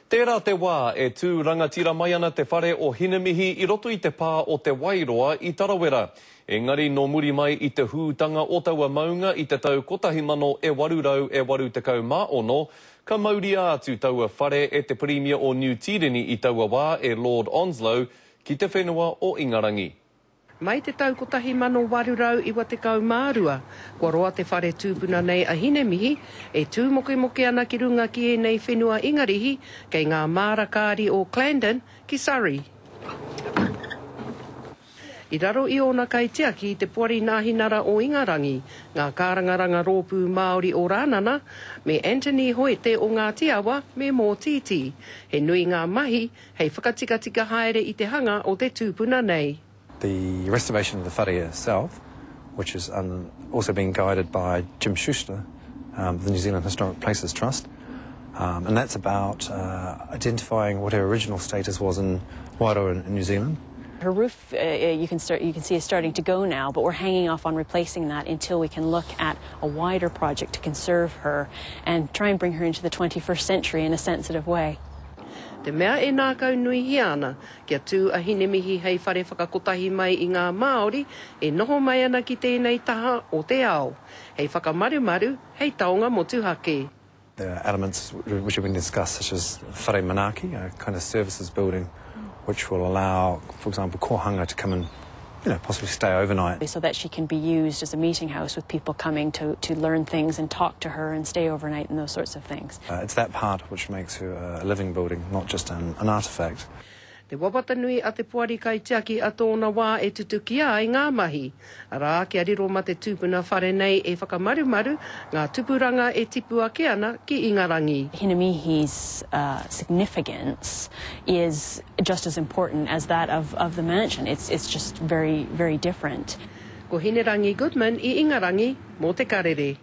Tērā te wā e tū rangatira mai ana te whare o Hinemihi i roto i te pā o Te Wairoa i Tarawera. Engari nō muri mai i te hūtanga o taua maunga i te tau 1886, ka mauria atu taua whare e te Pirimia o Niu Tīreni i taua wā e Lord Onslow ki te whenua o Ingarangi. Mai te tau 1892, kua roa te whare tūpuna nei a Hinemihi e tū mokemoke ana ki runga ki ēnei whenua Ingarihi kei ngā māra kāri o Clandon ki Surrey. I raro i ōna kaitiaki te Poari Nāhinara o Ingarangi, ngā kārangaranga rōpū Māori o Rānana, me Anthony Hoete o Ngāti Awa me Mōtītī, he nui ngā mahi hei whakatikatika haere i te hanga o te tūpuna nei. The restoration of the whare itself, which is um, also being guided by Jim Schuster, um, the New Zealand Historic Places Trust, um, and that's about uh, identifying what her original status was in Wairoa in, in New Zealand. Her roof, uh, uh, you can start, you can see is starting to go now, but we're hanging off on replacing that until we can look at a wider project to conserve her and try and bring her into the 21st century in a sensitive way. Te mea e nākau nuihia ana, kia tū a Hinemihi hei whare whakakotahi mai i ngā Māori e noho mai ana ki tēnei taha o te ao, hei whakamarumaru, hei taonga motuhake. There are elements which have been discussed such as whare manaaki, a kind of services building which will allow, for example, kōhanga to come and you know, possibly stay overnight. So that she can be used as a meeting house with people coming to, to learn things and talk to her and stay overnight and those sorts of things. Uh, it's that part which makes her a living building, not just an, an artifact. Te wawata nui a te Poari Kaitiaki a tōna wā e tutuki ai ngā mahi. Arā, kia riro ma te tūpuna whare nei e whakamarumaru ngā tupuranga e tipu ake ana ki Ingarangi. Hinemihi's uh, significance is just as important as that of, of the mansion. It's, it's just very, very different. Ko Hinerangi Goodman i Ingarangi mō te karere.